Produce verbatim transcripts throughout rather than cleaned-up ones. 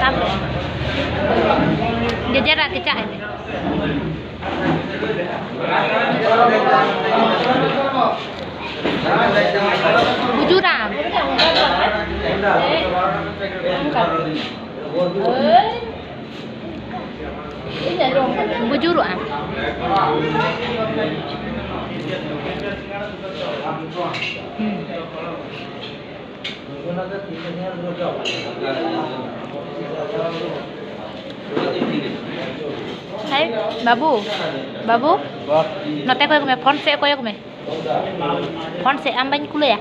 ᱥᱟᱵ ᱨᱮ᱾ ᱡᱮᱡᱟᱨᱟᱜ ᱠᱮᱪᱟᱜ ᱮᱱᱮᱡ᱾ ᱵᱩᱡᱩᱨᱟᱢ᱾ ᱵᱩᱡᱩᱨᱚᱜᱼᱟᱢ᱾ ᱦᱩᱸ᱾ ᱦᱮᱸ, ᱵᱟᱹᱵᱩ, ᱵᱟᱹᱵᱩ, ᱱᱚᱛᱮ ᱠᱚᱭᱚᱜ ᱢᱮ, ᱯᱷᱳᱱ ᱥᱮᱫ ᱠᱚᱭᱚᱜ ᱢᱮ᱾ ᱯᱷᱳᱱ ᱥᱮᱫ ᱟᱢ ᱵᱟᱹᱧ ᱠᱩᱞᱟᱹᱭᱟ᱾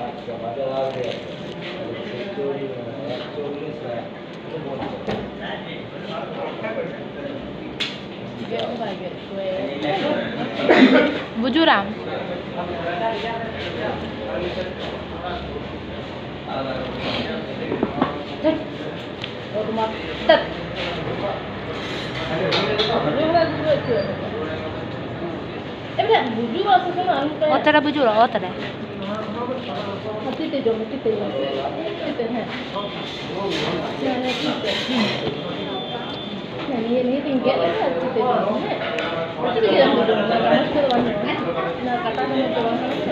ᱵᱩᱡᱩᱨᱟᱢ᱾ ᱚᱛ ᱨᱮ ᱵᱩᱡᱩᱨ, ᱚᱛ ᱨᱮ᱾ ᱛᱤ ᱛᱮ ᱡᱚᱢ ᱢᱮ, ᱛᱤ ᱛᱮ ᱡᱚᱢ ᱢᱮ᱾ ᱛᱤ ᱛᱮ, ᱦᱮᱸ᱾ ᱦᱮᱸ, ᱦᱮᱸ, ᱛᱤ ᱛᱮ᱾ ᱦᱮᱸ, ᱱᱤᱭᱟᱹ, ᱱᱤᱭᱟᱹ ᱛᱤᱧ ᱜᱮᱫ ᱞᱮᱫᱟ, ᱛᱤ ᱛᱮ ᱡᱚᱢ ᱢᱮ, ᱦᱮᱸ᱾ ᱪᱮᱫ ᱞᱟᱹᱜᱤᱫ ᱮᱢ ᱡᱚᱢ ᱮᱫᱟ? ᱪᱟᱢᱚᱪ ᱛᱮᱫᱚ ᱵᱟᱝ ᱜᱟᱱᱚᱜᱼᱟ᱾ ᱚᱱᱟ ᱠᱟᱴᱟ ᱪᱟᱢᱚᱪ ᱛᱮ ᱵᱟᱝ ᱜᱟᱱᱚᱜᱼᱟ᱾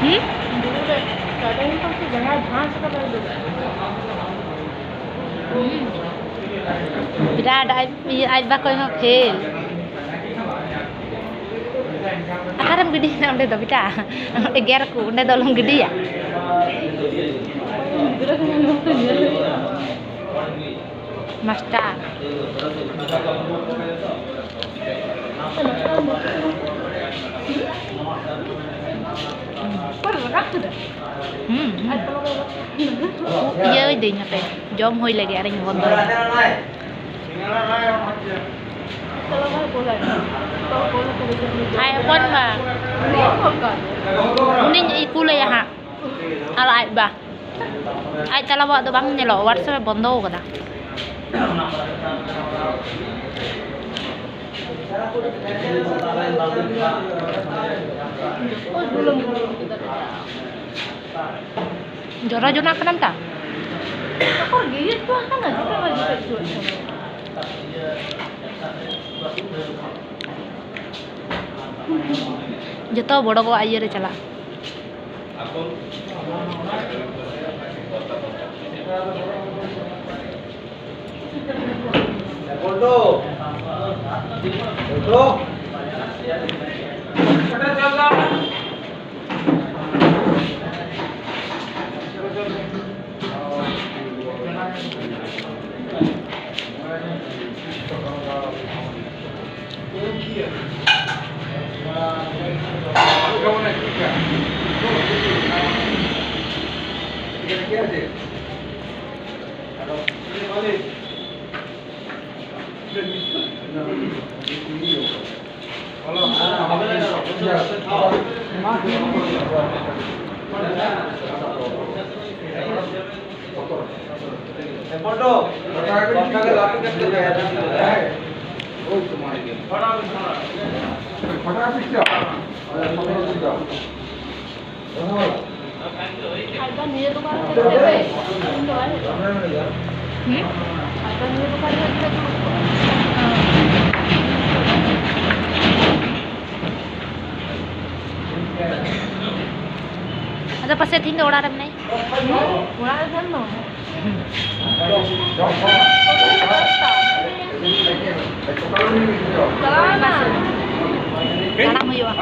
ᱦᱩᱸ? ᱦᱩᱸ᱾ ᱵᱤᱨᱟᱴ ᱟᱡ, ᱤᱭᱟᱹ, ᱟᱡ ᱵᱟ ᱠᱚᱭ ᱦᱚᱸ ᱯᱷᱮᱞ᱾ ᱚᱠᱟᱨᱮᱢ ᱜᱤᱰᱤᱭᱮᱱᱟ ᱚᱸᱰᱮ ᱫᱚ ᱵᱮᱴᱟ? ᱚᱸᱰᱮ ᱜᱮᱨ ᱠᱚ, ᱚᱸᱰᱮ ᱫᱚ ᱟᱞᱚᱢ ᱜᱤᱰᱤᱭᱟ᱾ ᱢᱟᱥᱴᱟᱨ᱾ ᱚᱠᱚᱭ ᱨᱟᱠᱟᱵ ᱠᱮᱫᱟ? ᱦᱩᱸ, ᱦᱩᱸ᱾ ᱟᱡ ᱯᱟᱞᱟ ᱫᱚ ᱤᱭᱟᱹᱭ ᱫᱟᱹᱧ ᱦᱟᱯᱮ, ᱡᱚᱢ ᱦᱩᱭ ᱞᱮᱜᱮ ᱟᱨᱤᱧ ᱵᱚᱱᱫᱚᱭᱟ᱾ ᱟᱡ ᱦᱚᱯᱚᱱ ᱵᱟ᱾ ᱩᱱᱤᱧ ᱠᱩᱞᱟᱭᱟ ᱦᱟᱸᱜ᱾ ᱟᱨ ᱟᱡ ᱵᱟ᱾ ᱟᱡ ᱛᱟᱞᱟ ᱵᱟᱵᱟᱣᱟᱜ ᱫᱚ ᱵᱟᱝ ᱧᱮᱞᱚᱜ, WhatsApp ᱮ ᱵᱚᱱᱫᱚ ᱟᱠᱟᱫᱟ᱾ ᱡᱚᱨᱚ ᱡᱚᱱᱟᱜ ᱠᱟᱱᱟᱢ ᱛᱟ? ᱚᱠᱚᱭ ᱜᱮ ᱤᱭᱟᱹ ᱦᱚᱪᱚᱣᱟᱜ ᱠᱟᱱᱟ, ᱪᱮᱫᱟᱜ ᱵᱟᱭ ᱡᱩᱛ ᱦᱚᱪᱚᱣᱟᱜ ᱠᱟᱱᱟ? ᱡᱚᱛᱚ ᱵᱚᱲᱚ ᱜᱚᱣᱟᱜ ᱤᱭᱟᱹ ᱨᱮ ᱪᱟᱞᱟᱜ᱾ ᱟᱡ ᱫᱚ ᱱᱤᱭᱟᱹ ᱫᱚᱠᱟᱱ ᱨᱮ ᱪᱮᱫ ᱞᱮᱠᱟ? ᱦᱩᱸ? ᱟᱡ ᱫᱚ ᱱᱤᱭᱟᱹ ᱫᱚᱠᱟᱱ ᱨᱮ ᱪᱮᱫ ᱞᱮᱠᱟ? ᱟᱫᱚ ᱯᱟᱥᱮ ᱛᱤᱦᱤᱧ ᱫᱚ ᱚᱲᱟᱜ ᱨᱮ ᱢᱮᱱᱟᱭᱟ? ᱦᱩᱸ? ᱚᱲᱟᱜ ᱨᱮ ᱛᱟᱦᱮᱱ ᱫᱚ᱾ ᱪᱟᱞᱟᱣ ᱮᱱᱟ᱾ ᱛᱟᱲᱟᱢ ᱦᱩᱭᱩᱜᱼᱟ᱾